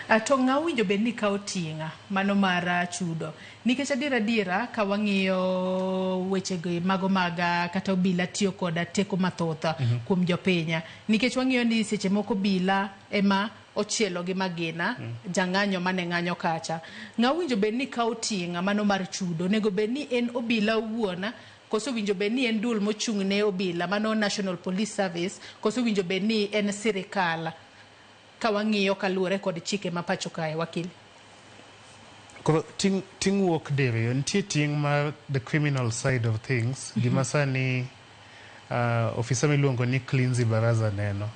To ng'a owinjo bed ni kawo ting' mano mar chudo? Nikech adiera adiera ka wang'iyo wechegi mago mag kata obila tiyo koda teko mathoth kuom jopiny. Nikech wang'iyo ni seche moko obila ema ochielo gi magina jang'anyo mane ng'anyo kacha. Ng'a owinjo bed ni kawo ting' mano mar chudo? Onego bed ni en obila owuon koso owinjo bed ni en duol mochung' ne obila mano National Police Service koso owinjo bed ni en sirikal ka wang'iyo kaluwore kod chike ma pacho kae wakil? Koro ting' wuok diriyo. Nitie ting' mar the criminal side of things. Gima sani ofisa miluongo ni Cleansi Baraza neno.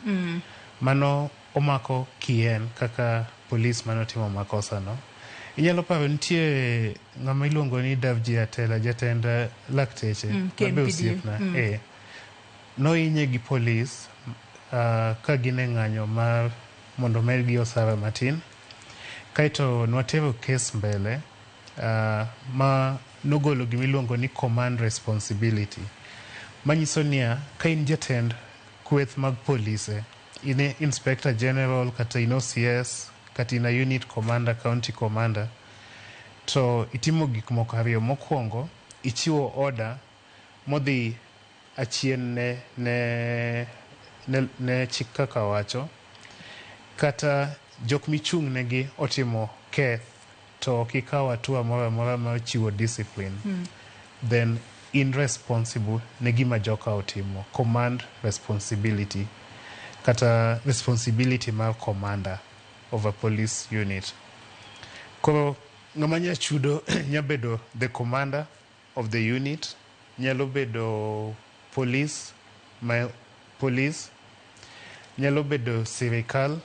Mano omako kien kaka polis manotimo makosa no. Inyalo paro nitie ng'ama iluongo ni Davji Atela, jatend lakteche mabe KMPDU. Osiepna. Nohinye gi polis ka gin e ng'anyo mar mondo omedgi osara matin. Kaeto nwatero kes mbele ma nogolo gimiluongo ni command responsibility. Manyiso niya, ka in jatend kweth mag polise, in e inspector general kata in OCS kata in a unit commander, county commander, to itimo gik moko ariyo. Mokwongo, ichiwo order modhi achien ne chik kaka wacho, kata jok michung' negi otimo keth to ok ikawo hatua moro amora mar chiwo discipline, then in responsible ne gima joka otimo. Command responsibility kata responsibility mar commander of a police unit. Koro ng'ama nya chudo nya bedo the commander of the unit, nyalo bedo police, ma police nyalo bedo sirikal.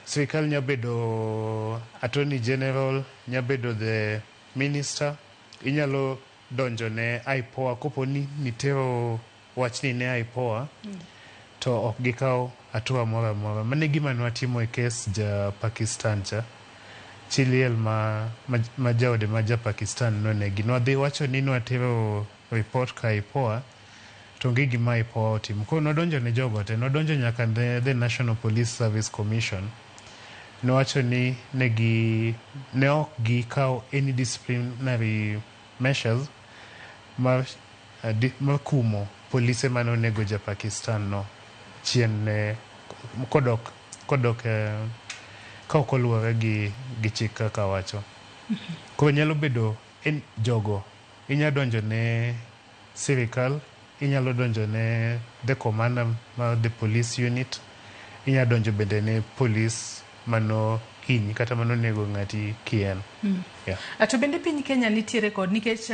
Sirikal nyalo bedo attorney general, nyalo bedo the minister. Inyalo donjo ne IPOA kopo ni nitero wachni ne IPOA to ok gikaw hatua moro amora. Mano e gima nwatimo e kes ja Pakistan cha. Chi liel ma jaode ma ja Pakistan nonegi. Nwadhi wacho ni nwatero report ka IPOA to onge gima IPOA otimo. Koro nwadonjo ne jogo te. Nwadonjo nyaka ne the National Police Service Commission. Nowacho ni negi ne ok gikaw any disciplinary measures mar kumo polise mane onego ja Pakistan no chien ne kodok ka ok oluwore gi chik kaka wacho. Koro nyalo bedo en jogo inya donjo ne sirikal, inyalo donjo ne the commander mar the police unit, inya donjo bende ne police mano hinyi kata mano nego ng'ati kien. Yeah. To bende piny Kenya nitiere kod nikech